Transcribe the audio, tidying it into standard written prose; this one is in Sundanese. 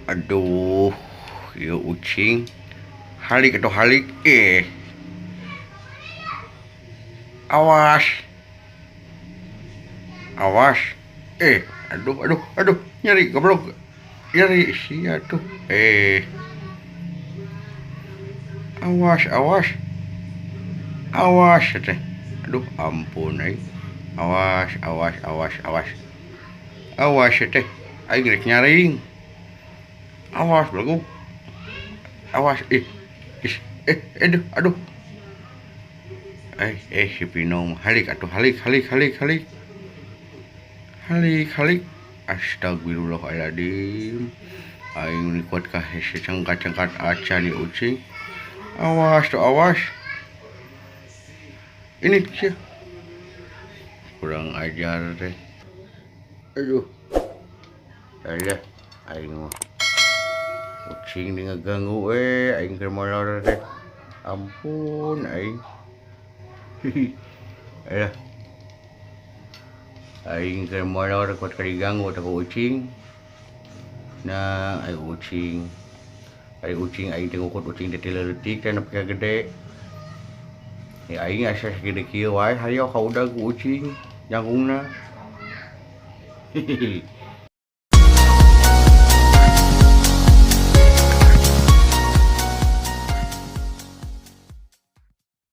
Aduh, ieu ucing. Halik atau halik eh. Awas. Awas. Eh, aduh aduh aduh, nyeri goblok. Nyeri sia tuh. Eh. Awas, awas. Awas teh. Aduh, ampun euy. Awas, awas, awas, awas. Awas teh. Aing rek nyaring. Awas belagu. Awas eh. Is, eh, aduh, aduh. Eh, eh si Pino halik atuh halik halik halik halik. Halik halik. Astagfirullahaladzim. Aing kuat ka hese cengkat-cengkat acan ieu ucing. Awas tuh awas. Ini sih. Kurang ajar teh. Aduh. Alah, aing mah. Ucing di ngeganggu aing keur molor teh. Ampun aing. Alah. Aing keur molor kuat ka diganggu teh ku ucing. Nah, aing ucing. Aing ucing aing teh ngukut ucing teh leutik teh nepi ka gede. Ya aing asa sagede kieu wae hayo kaudag ku ucing jangkungna. Hihihi.